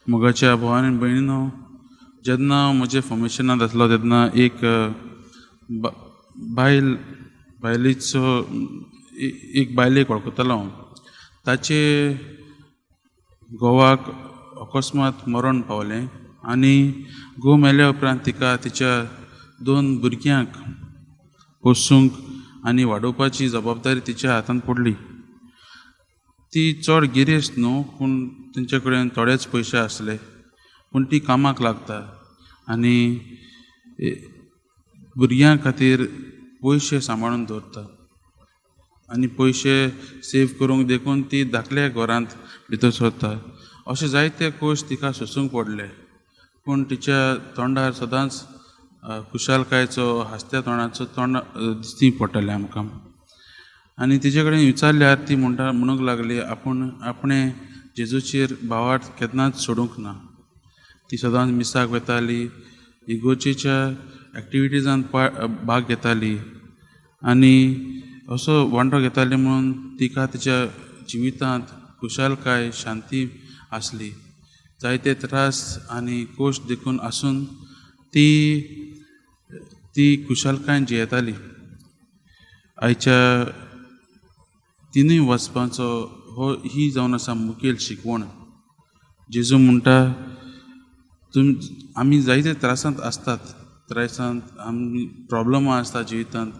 मोगाच्या भावान आनी भयणीनो, जेन्ना हांव म्हजें फॉर्मेशनांत आसलो तेन्ना एक बायल बायलेचो एक बायलेक वळखतालो हांव. ताचे घोवाक अकस्मात मरण पावलें आनी घोव मेल्या उपरांत तिका तिच्या दोन भुरग्यांक पोसूंक आनी वाडोवपाची जबाबदारी तिच्या हातांत पडली. ती चड गिरेस्त न्हू, पूण तेंचे कडेन थोडेच पयशे आसले, पूण ती कामाक लागता आनी भुरग्यां खातीर पयशे सांबाळून दवरता आनी पयशे सेव करूंक देखून ती धाकल्या घरांत भितर सरता. अशे जायते कश्ट तिका सोंसूंक पडले, पूण तिच्या तोंडार सदांच खुशालकायेचो हांसत्या तोंडाचो तोंड दिश्टी पडटालें आमकां. आनी तिजे कडेन विचारल्यार ती म्हणटा म्हणूंक लागली आपूण आपणें जेजूचेर भावार्थ केन्नाच सोडूंक ना. ती सदांच मिसाक वताली, इगोर्जेच्या एक्टिविटीजान भाग घेताली आनी असो वांटो घेताली म्हणून तिका तिच्या जिवितांत खुशालकाय शांती आसली. जायते त्रास आनी कश्ट देखून आसून ती ती खुशालकायेन जियेताली. आयच्या तिनूय वचपाचो हो ही जावन आसा मुखेल शिकवण. जेजू म्हणटा तुम आमी जायते त्रासांत आसतात, त्रासांत आमी प्रोब्लमां आसता जिवितांत.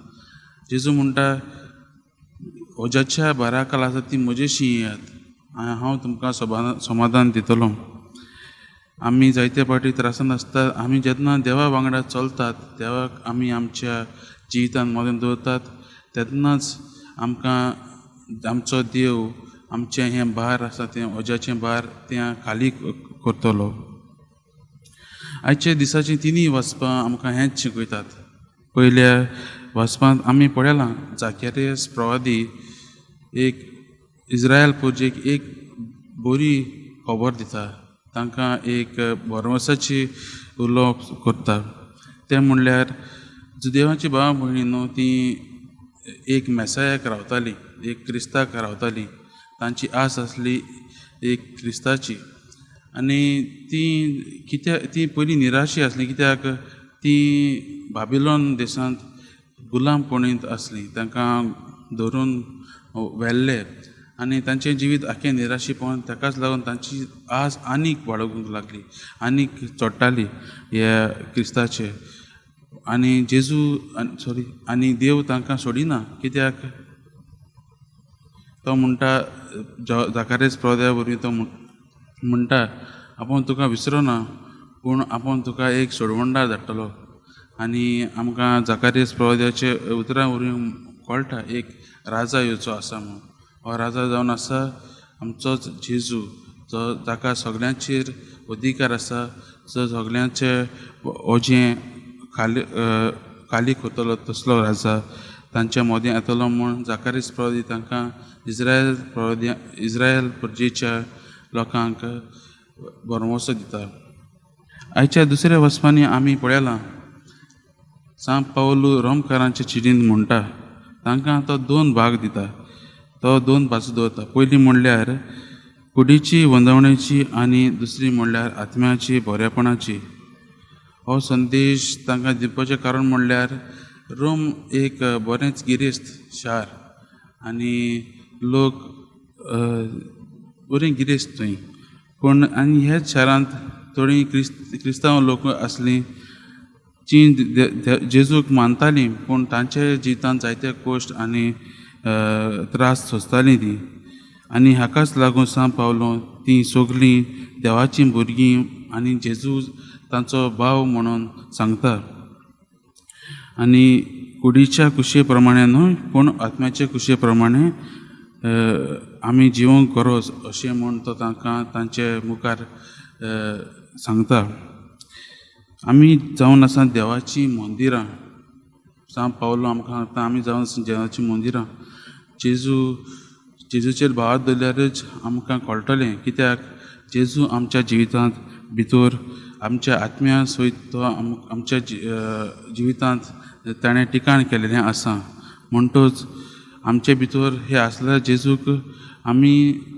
जेजू म्हणटा वज्याच्या भारा खाला आसा ती म्हजेशी येयात, हांव तुमकां समाधान दितलो. आमी जायते फावटी त्रासांत आसतात. आमी जेन्ना देवा वांगडा चलतात, देवाक आमी आमच्या जिवितांत मदीं दवरतात, तेन्नाच आमकां आमचो देव आमचें हें भार आसा तें वज्याचें भार तें खाली करतलो. आयच्या दिसाचीं तिनूय वाचपां आमकां हेंच शिकयतात. पयल्या वाचपांत आमी पळयलां जाकेरियस प्रवादी एक इज्रायल पुर्जेक एक बरी खबर दिता, तांकां एक भरवंसाची उलोवप करता. तें म्हणल्यार जुदेवाची भाव भयणी न्हू ती एक मेसायाक रावताली, एक क्रिस्ताक रावताली. तांची आस आसली एक क्रिस्ताची आनी ती कित्याक ती पयलीं निराशी आसली, कित्याक ती बाबिलोन देशांत गुलामपणींत आसली. तांकां धरून व्हेल्ले आनी तांचें जिवीत आख्खें निराशीपण. ताकाच लागून तांची आस आनीक वाडोवंक लागली, आनीक चडटाली ह्या क्रिस्ताचे. आनी जेजू सॉरी आनी देव तांकां सोडिना, कित्याक तो म्हणटा जाकारेस प्रवद्या वरवीं तो म्हणटा आपूण तुका विसरोना, पूण आपूण तुका एक सोडवणदार धाडटलो. आनी आमकां जाकारियस प्रवाद्याचे उतरां वरवीं कळटा एक राजा येवचो आसा म्हूण. हो राजा जावन आसा आमचोच जेजू, जो जाका सगळ्यांचेर अधिकार आसा, जो सगळ्यांचे ओजें खाली खाली करतलो तसलो राजा तांच्या मदीं येतलो म्हूण जाकारियस प्रवादी तांकां इज्रायल प्रवादी इज्रायल प्रजेच्या लोकांक भरवंसो दिता. आयच्या दुसऱ्या वचपांनी आमी पळयलां सांत पावलू रोमकारांचे चिटीन म्हणटा तांकां तो दोन भाग दिता, तो दोन बाजू दवरता. पयली म्हणल्यार कुडीची वंदवणेची आनी दुसरी म्हणल्यार आत्म्याची बरेपणाची. हो संदेश तांकां दिवपाचें कारण म्हणल्यार रोम एक बरेंच गिरेस्त शार आनी लोक बरें गिरेस्त थंय, पूण आनी ह्याच शारांत थोडीं क्रिस्तांव लोक आसलीं जी जेजूक मानतालीं, पूण तांच्या जिवितांत जायते कश्ट आनी त्रास सोंसतालीं तीं. आनी हाकाच लागून सांत पावलो तीं सगलीं देवाचीं भुरगीं आनी जेजू तांचो भाव म्हणून सांगता. आनी कुडीच्या कुशे प्रमाणे न्हय पूण आत्म्याच्या कुशे प्रमाणे आमी जिवंक गरज अशें म्हूण तो तांकां तांचे मुखार सांगता. आमी जावन आसा देवाचीं मंदिरां. सांत पावलो आमकां सांगता आमी जावन आसा देवाचीं मंदिरां. जेजूचेर भावार्थ दवरल्यारच आमकां कळटलें, कित्याक जेजू आमच्या जिवितांत भितर आमच्या आत्म्या सयत तो आमच्या जिवितांत ताणें ठिकाण केलेलें आसा. म्हणटच आमचे भितर हे आसल्यार जेजूक आमी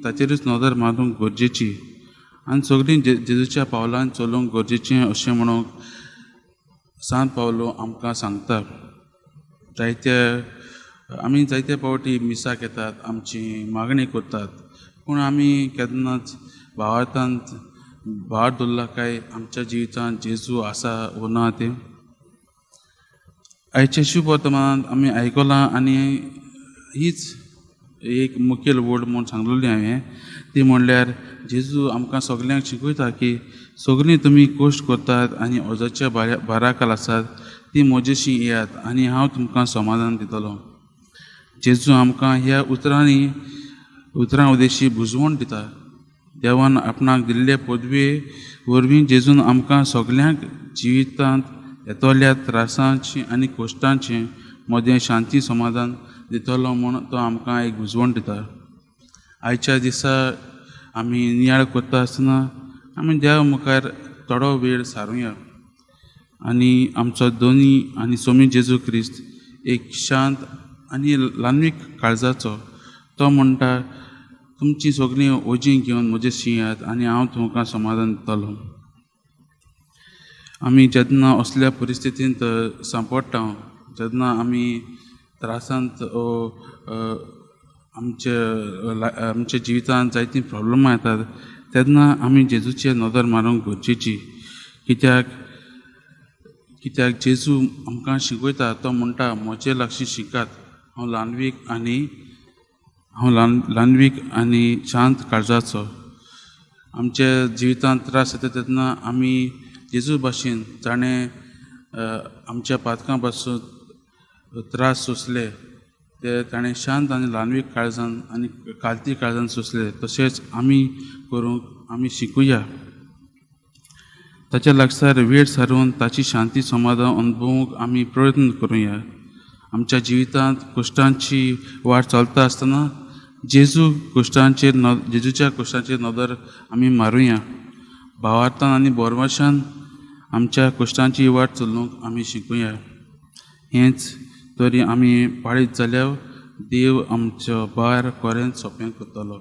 ताचेरूच नदर मारूंक गरजेची. आनी सगळीं जेजूच्या पावलान चलूंक गरजेचें अशें म्हणूंक सांत पावलो आमकां सांगता. जायते आमी जायते फावटी मिसाक येतात, आमची मागणी करतात, पूण आमी केन्नाच भावार्थांत भार दवरला काय आमच्या जिवितांत जेजू आसा वो ना तें. आयच्या शुभ वर्तमानांत आमी आयकलां आनी हीच एक मुखेल वर्ड म्हूण सांगलेली हांवें, ती म्हणल्यार जेजू आमकां सगल्यांक शिकयता की सगळीं तुमी कश्ट करतात आनी ओजाच्या भाराखाल आसात ती म्हजेशी येयात आनी हांव तुमकां समाधान दितलो. जेजू आमकां ह्या उतरांनी उतरां उदेशी बुजवण दिता. देवान आपणाक दिल्ले पदवे वरवीं जेजून आमकां सगल्यांक जिवितांत येतल्या त्रासांची आनी कश्टांचे मदें शांती समाधान दितलो म्हूण तो आमकां एक बुजवण दिता. आयच्या दिसा आमी नियाळ करता आसतना आमी देवा मुखार थोडो वेळ सारुया आनी आमचो दोनी आनी सोमी जेजू क्रिस्त एक शांत आनी ल्हानवीक काळजाचो, तो म्हणटा तुमची सगळीं ओजीं घेवन म्हजे शियात आनी हांव तुमकां समाधान दितलो. आमी जेन्ना असल्या परिस्थितींत सांपडटा, जेन्ना आमी त्रासांत आमच्या जिवितांत जायतीं प्रॉब्लमां येतात तेन्ना आमी जेजूचेर नदर मारूंक गरजेची. कित्याक जेजू आमकां शिकयता, तो म्हणटा म्हजे लागशी शिकात, हांव ल्हानवीक आनी हांव ल्हानवीक आनी शांत काळजाचो. आमच्या जिवितांत त्रास येता तेन्ना आमी जेजू भाशेन जाणें आमच्या पातकां पासून त्रास सोंसले ते ताणें शांत आनी ल्हानवीक काळजान आनी कालती काळजान सोंसले, तशेंच आमी करूंक आमी शिकुया. ताच्या लागसार वेळ सारून ताची शांती समाधान अनुभवूंक आमी प्रयत्न करुया. आमच्या जिवितांत कश्टांची वाट चलता आसतना जेजू कश्टांचेर जेजूच्या कश्टांचेर नदर आमी मारुया. भावार्थान आनी बोरवाशान आमच्या कश्टांची वाट चलूंक आमी शिकुया. हेंच तरी आमी पाळीत जाल्यार देव आमचो भार कोरेंच सोंपें करतलो.